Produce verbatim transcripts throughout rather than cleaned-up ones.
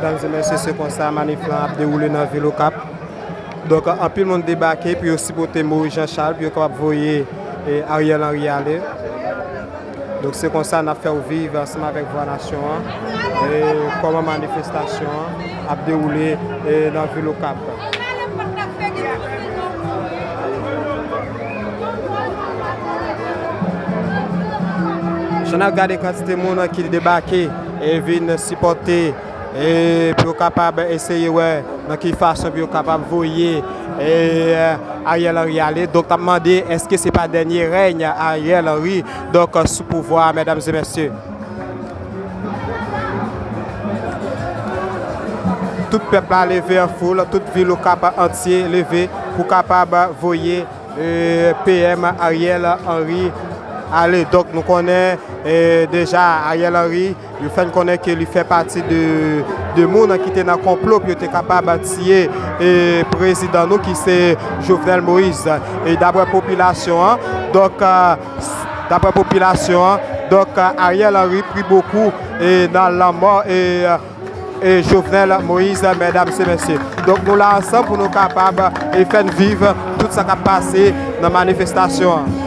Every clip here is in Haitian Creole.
Medam e mesye, se konsa manif lan ap dewoule nan vil Okap. Donk, anpil moun debake pou yo sipòte Moïse Jean Charles, pou yo kapab voye, eh, Ariel Henry ale. Donk, se konsa n ap fè w viv ansanm avèk Vwa Nasyon an, eh, kòman manifestasyon an ap dewoule, eh, nan vil Okap. Jan n ap gade kantite moun ki debake e vin sipòte, e pou yo kapab eseye wè nan ki fason pou yo kapab voye, e, Ariel Henry ale. Donk, n ap mande, èske se pa dènye rèy Ariel Henry, donk, sou pouvwa a, medam e mesye? Tout pèp la leve an foul, tout vil Okap antye leve pou kapab voye, e, P M Ariel Henry ale. Donk, nou konnen, e, deja Ariel Henry, yo fè n konnen ke li fè pati de, de moun ki te nan konplo pou yo te kapab tiye, e, prezidan nou ki se Jovenel Moïse. E daprè popilasyon an, donk, e, daprè popilasyon an, donk, e, Ariel Henry pri bokou, e, nan lanmò, e, e, Jovenel Moïse, medam e mesye. Donk, nou la ansanm pou nou kapab, e, fè n viv tout sa k ap pase nan manifestasyon an.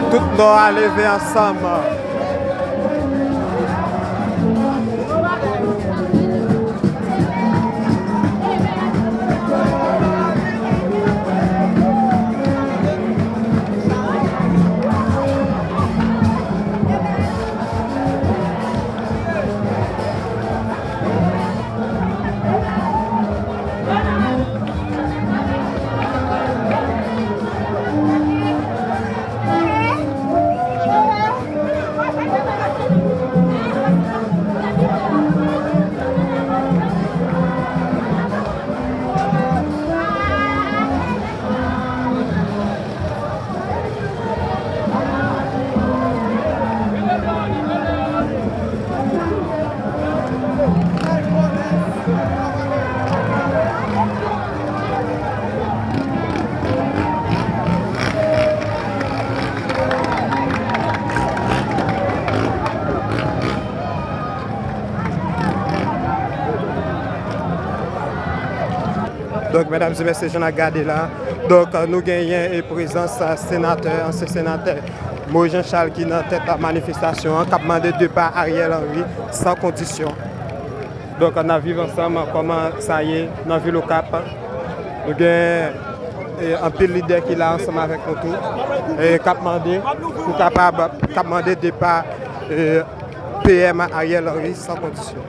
Tout Nò a leve ansanm. Donk, medam e mesye, jan n ap gade la, donk, nou genyen, e, prezans, e, senatè, ansyen senatè Moïse Jean Charles ki nan tèt manifestasyon an, k ap mande depa Ariel Henry san kondisyon. Donk, n ap viv ansanm kòman sa ye nan vil Okap. Nou gen, e, anpil lidè ki la ansanm avèk nou tou, e, k ap mande pou kapab, k ap mande depa, e, P M Ariel Henry san kondisyon.